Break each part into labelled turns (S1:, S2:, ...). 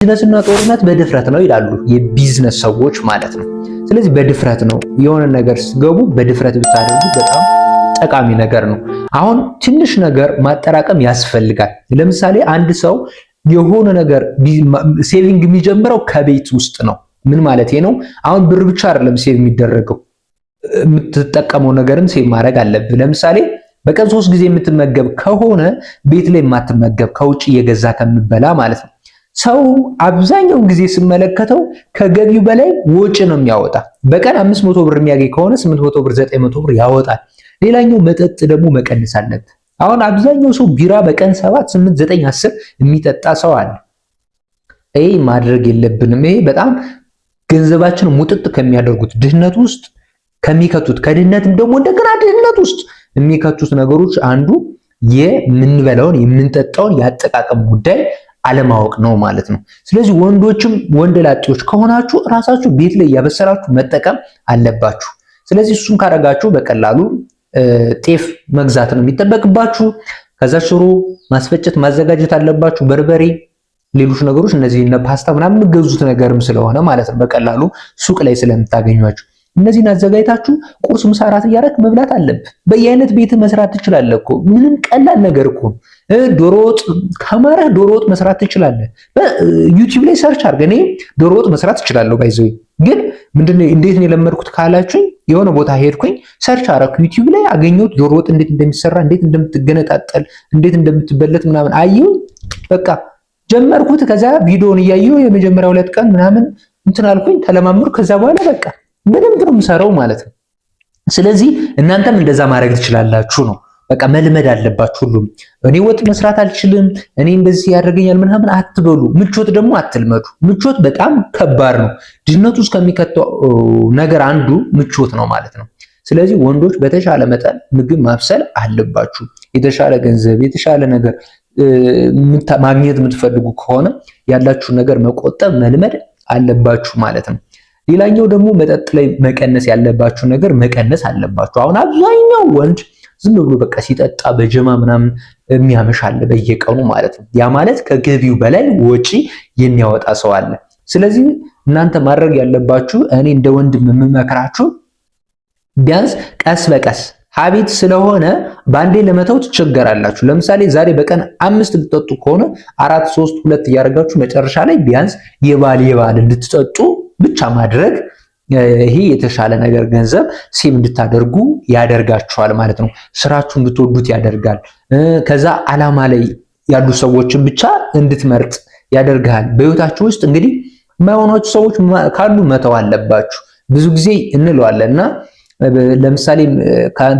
S1: ቢዝነስና ጦርነት በድፍረት ነው ይላሉ የቢዝነስ ሰዎች ማለት ነው። ስለዚህ በድፍረት ነው የሆነ ነገር ስትገቡ በድፍረት ብታደርጉ በጣም ጠቃሚ ነገር ነው። አሁን ትንሽ ነገር ማጠራቀም ያስፈልጋል። ለምሳሌ አንድ ሰው የሆነ ነገር saving የሚጀምረው ከቤት ውስጥ ነው። ምን ማለት ነው? አሁን ብር ብቻ አይደለም save የሚደረገው፣ የምትጠቀመው ነገርም save ማድረግ አለብህ። ለምሳሌ በቀን 3 ጊዜ የምትመገብ ከሆነ ቤት ላይ የማትመገብ ከውጭ እየገዛ ከምበላ ማለት ነው። ሰው አብዛኛውን ጊዜ ስመለከተው ከገቢው በላይ ወጪ ነው የሚያወጣ። በቀን 500 ብር የሚያገኝ ከሆነ 800 ብር፣ 900 ብር ያወጣል። ሌላኛው መጠጥ ደግሞ መቀነስ አለብህ። አሁን አብዛኛው ሰው ቢራ በቀን 7፣ 8፣ 9፣ 10 የሚጠጣ ሰው አለ። ይሄ ማድረግ የለብንም። ይሄ በጣም ገንዘባችን ሙጥጥ ከሚያደርጉት፣ ድህነት ውስጥ ከሚከቱት፣ ከድህነትም ደግሞ እንደገና ድህነት ውስጥ የሚከቱት ነገሮች አንዱ የምንበላውን የምንጠጣውን የአጠቃቀም ጉዳይ አለማወቅ ነው ማለት ነው። ስለዚህ ወንዶችም ወንድ ላጤዎች ከሆናችሁ ራሳችሁ ቤት ላይ እያበሰላችሁ መጠቀም አለባችሁ። ስለዚህ እሱን ካረጋችሁ በቀላሉ ጤፍ መግዛት ነው የሚጠበቅባችሁ። ከዛ ሽሮ ማስፈጨት ማዘጋጀት አለባችሁ፣ በርበሬ፣ ሌሎች ነገሮች እነዚህ እነ ፓስታ ምናምን የምገዙት ነገርም ስለሆነ ማለት ነው በቀላሉ ሱቅ ላይ ስለምታገኟቸው እነዚህን አዘጋጅታችሁ ቁርስ፣ ምሳ፣ እራት እያደረክ መብላት አለብህ። በየአይነት ቤት መስራት ትችላለህ እኮ፣ ምንም ቀላል ነገር እኮ። ዶሮ ወጥ ከማረህ ዶሮ ወጥ መስራት ትችላለህ። ዩቲዩብ ላይ search አድርገህ እኔ ዶሮ ወጥ መስራት እችላለሁ። By the way ግን ምንድነው እንዴት ነው የለመድኩት ካላችሁኝ የሆነ ቦታ ሄድኩኝ፣ search አደረኩ፣ ዩቲዩብ ላይ አገኘሁት። ዶሮ ወጥ እንዴት እንደሚሰራ፣ እንዴት እንደምትገነጣጠል፣ እንዴት እንደምትበለት ምናምን አየሁ። በቃ ጀመርኩት። ከዛ ቪዲዮውን እያየሁ የመጀመሪያ 2 ቀን ምናምን እንትን አልኩኝ፣ ተለማመድኩ። ከዛ በኋላ በቃ በደንብ ነው የምሰራው ማለት ነው። ስለዚህ እናንተም እንደዛ ማድረግ ትችላላችሁ ነው። በቃ መልመድ አለባችሁ። ሁሉም እኔ ወጥ መስራት አልችልም፣ እኔ እንደዚህ ያደርገኛል ምናምን አትበሉ። ምቾት ደግሞ አትልመዱ። ምቾት በጣም ከባድ ነው። ድህነቱ ውስጥ ከሚከተው ነገር አንዱ ምቾት ነው ማለት ነው። ስለዚህ ወንዶች በተሻለ መጠን ምግብ ማብሰል አለባችሁ። የተሻለ ገንዘብ፣ የተሻለ ነገር ማግኘት የምትፈልጉ ከሆነ ያላችሁን ነገር መቆጠብ መልመድ አለባችሁ ማለት ነው። ሌላኛው ደግሞ መጠጥ ላይ መቀነስ ያለባችሁ ነገር መቀነስ አለባችሁ። አሁን አብዛኛው ወንድ ዝም ብሎ በቃ ሲጠጣ በጀማ ምናምን የሚያመሽ አለ በየቀኑ ማለት ነው። ያ ማለት ከገቢው በላይ ወጪ የሚያወጣ ሰው አለ። ስለዚህ እናንተ ማድረግ ያለባችሁ፣ እኔ እንደ ወንድም የምመክራችሁ፣ ቢያንስ ቀስ በቀስ habit ስለሆነ በአንዴ ለመተው ትቸገራላችሁ። ለምሳሌ ዛሬ በቀን 5 ልትጠጡ ከሆነ 4፣ 3፣ 2 እያደረጋችሁ መጨረሻ ላይ ቢያንስ የባል የባል እንድትጠጡ ብቻ ማድረግ፣ ይሄ የተሻለ ነገር ገንዘብ save እንድታደርጉ ያደርጋችኋል ማለት ነው። ስራችሁ እንድትወዱት ያደርጋል። ከዛ አላማ ላይ ያሉ ሰዎችን ብቻ እንድትመርጥ ያደርግሃል። በህይወታችሁ ውስጥ እንግዲህ የማይሆኗችሁ ሰዎች ካሉ መተው አለባችሁ። ብዙ ጊዜ እንለዋለን እና ለምሳሌ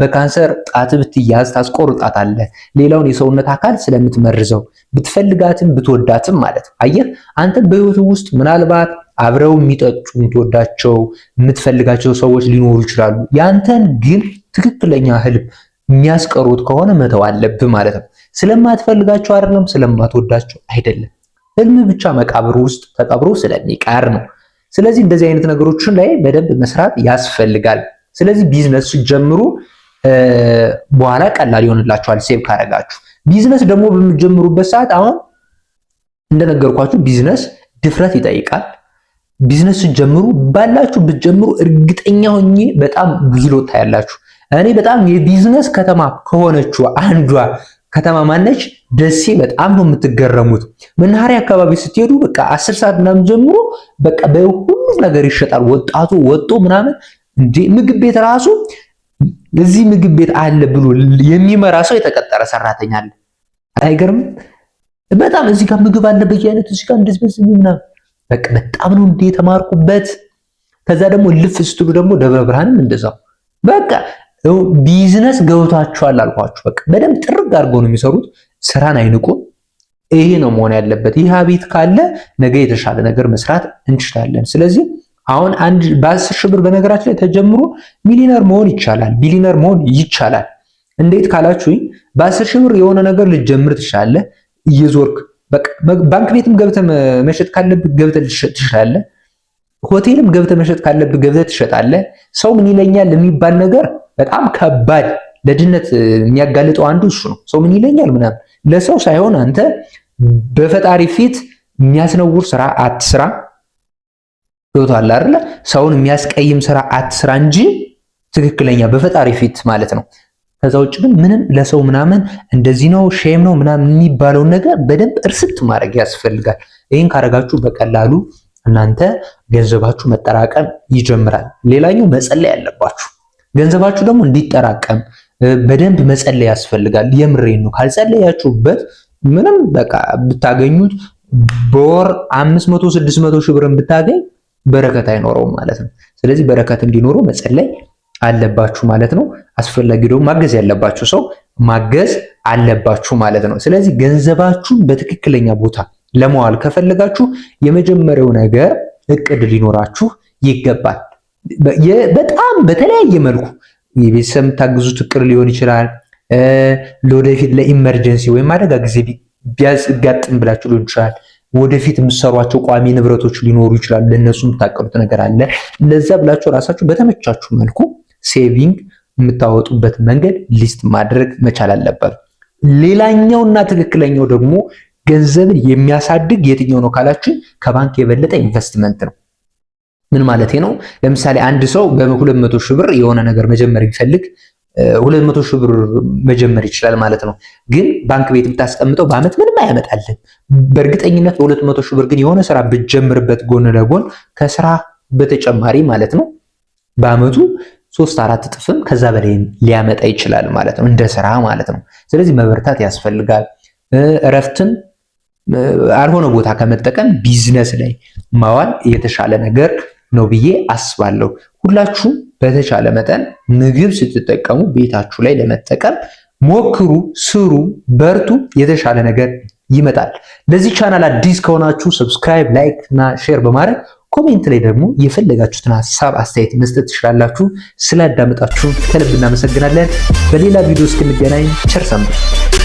S1: በካንሰር ጣት ብትያዝ ታስቆርጣታለህ፣ ሌላውን የሰውነት አካል ስለምትመርዘው ብትፈልጋትም ብትወዳትም ማለት ነው። አየህ፣ አንተ በህይወት ውስጥ ምናልባት አብረው የሚጠጡ የምትወዳቸው የምትፈልጋቸው ሰዎች ሊኖሩ ይችላሉ። ያንተን ግን ትክክለኛ ህልም የሚያስቀሩት ከሆነ መተው አለብህ ማለት ነው። ስለማትፈልጋቸው አይደለም፣ ስለማትወዳቸው አይደለም። ህልም ብቻ መቃብር ውስጥ ተቀብሮ ስለሚቀር ነው። ስለዚህ እንደዚህ አይነት ነገሮችን ላይ በደንብ መስራት ያስፈልጋል። ስለዚህ ቢዝነስ ስትጀምሩ በኋላ ቀላል ይሆንላችኋል save ካረጋችሁ። ቢዝነስ ደግሞ በምትጀምሩበት ሰዓት አሁን እንደነገርኳችሁ ቢዝነስ ድፍረት ይጠይቃል። ቢዝነስ ስትጀምሩ ባላችሁ ብትጀምሩ እርግጠኛ ሆኜ በጣም ብዙ ለውጥ ታያላችሁ። እኔ በጣም የቢዝነስ ከተማ ከሆነችው አንዷ ከተማ ማነች? ደሴ። በጣም ነው የምትገረሙት። መናኸሪያ አካባቢ ስትሄዱ በቃ 10 ሰዓት ምናምን ጀምሮ በቃ በሁሉም ነገር ይሸጣል። ወጣቱ ወጦ ምናምን እንዴ ምግብ ቤት ራሱ እዚህ ምግብ ቤት አለ ብሎ የሚመራ ሰው የተቀጠረ ሰራተኛ አለ። አይገርምም? በጣም እዚህ ጋር ምግብ አለ በየአይነቱ፣ እዚህ ጋር እንደዚህ በዚህ ምናምን፣ በቃ በጣም ነው እንዴ የተማርኩበት። ከዛ ደግሞ ልፍ ስትሉ ደግሞ ደብረ ብርሃንም እንደዛው በቃ ቢዝነስ ገብቷቸዋል አልኳችሁ። በቃ በደንብ ጥርግ አድርገው ነው የሚሰሩት። ስራን አይንቁም። ይሄ ነው መሆን ያለበት። ይህ habit ካለ ነገ የተሻለ ነገር መስራት እንችላለን። ስለዚህ አሁን አንድ በ10 ሺህ ብር በነገራችን ላይ ተጀምሮ ሚሊነር መሆን ይቻላል፣ ቢሊነር መሆን ይቻላል። እንዴት ካላችሁኝ በ10 ሺህ ብር የሆነ ነገር ልትጀምር ትችላለህ። እየዞርክ ባንክ ቤትም ገብተህ መሸጥ ካለብህ ገብተህ ልትሸጥ ትችላለህ። ሆቴልም ገብተህ መሸጥ ካለብህ ገብተህ ትሸጣለህ። ሰው ምን ይለኛል የሚባል ነገር በጣም ከባድ ለድህነት የሚያጋልጠው አንዱ እሱ ነው። ሰው ምን ይለኛል ምናምን ለሰው ሳይሆን አንተ በፈጣሪ ፊት የሚያስነውር ስራ አትስራ። ገብቶሃል አይደለ? ሰውን የሚያስቀይም ስራ አትስራ እንጂ ትክክለኛ በፈጣሪ ፊት ማለት ነው። ከዛ ውጭ ግን ምንም ለሰው ምናምን እንደዚህ ነው shame ነው ምናምን የሚባለውን ነገር በደንብ እርስት ማድረግ ያስፈልጋል። ይህን ካረጋችሁ በቀላሉ እናንተ ገንዘባችሁ መጠራቀም ይጀምራል። ሌላኛው መጸለይ ያለባችሁ ገንዘባችሁ ደግሞ እንዲጠራቀም በደንብ መጸለይ ያስፈልጋል። የምሬን ነው። ካልጸለያችሁበት ምንም በቃ ብታገኙት በወር 500 600 ሺህ ብርን ብታገኝ በረከት አይኖረውም ማለት ነው። ስለዚህ በረከት እንዲኖረው መጸለይ አለባችሁ ማለት ነው። አስፈላጊ ደግሞ ማገዝ ያለባችሁ ሰው ማገዝ አለባችሁ ማለት ነው። ስለዚህ ገንዘባችሁን በትክክለኛ ቦታ ለመዋል ከፈለጋችሁ የመጀመሪያው ነገር እቅድ ሊኖራችሁ ይገባል። በጣም በተለያየ መልኩ የቤተሰብ የምታግዙት እቅድ ሊሆን ይችላል። ለወደፊት ለ emergency ወይም አደጋ ጊዜ ቢያጋጥም ብላችሁ ሊሆን ይችላል። ወደፊት የምትሰሯቸው ቋሚ ንብረቶች ሊኖሩ ይችላሉ። ለእነሱ የምታቀዱት ነገር አለ። ለዛ ብላችሁ ራሳችሁ በተመቻችሁ መልኩ saving የምታወጡበት መንገድ list ማድረግ መቻል አለበት። ሌላኛውና ትክክለኛው ደግሞ ገንዘብን የሚያሳድግ የትኛው ነው ካላችሁ ከባንክ የበለጠ ኢንቨስትመንት ነው። ምን ማለት ነው? ለምሳሌ አንድ ሰው በ200 ሺህ ብር የሆነ ነገር መጀመር ቢፈልግ 200 ሺህ ብር መጀመር ይችላል ማለት ነው። ግን ባንክ ቤት ብታስቀምጠው በአመት ምንም አያመጣልህም። በእርግጠኝነት በ200 ሺህ ብር ግን የሆነ ስራ ብትጀምርበት ጎን ለጎን ከስራ በተጨማሪ ማለት ነው በአመቱ 3-4 እጥፍም ከዛ በላይም ሊያመጣ ይችላል ማለት ነው፣ እንደ ስራ ማለት ነው። ስለዚህ መበርታት ያስፈልጋል። እረፍትን አልሆነ ቦታ ከመጠቀም ቢዝነስ ላይ ማዋል የተሻለ ነገር ነው ብዬ አስባለሁ። ሁላችሁም በተቻለ መጠን ምግብ ስትጠቀሙ ቤታችሁ ላይ ለመጠቀም ሞክሩ፣ ስሩ፣ በርቱ። የተሻለ ነገር ይመጣል። ለዚህ ቻናል አዲስ ከሆናችሁ subscribe፣ like እና share በማድረግ comment ላይ ደግሞ የፈለጋችሁትን ሀሳብ አስተያየት መስጠት ትችላላችሁ። ስላዳመጣችሁ ከልብ እናመሰግናለን። በሌላ ቪዲዮ እስክንገናኝ ቸር ሰንብቱ።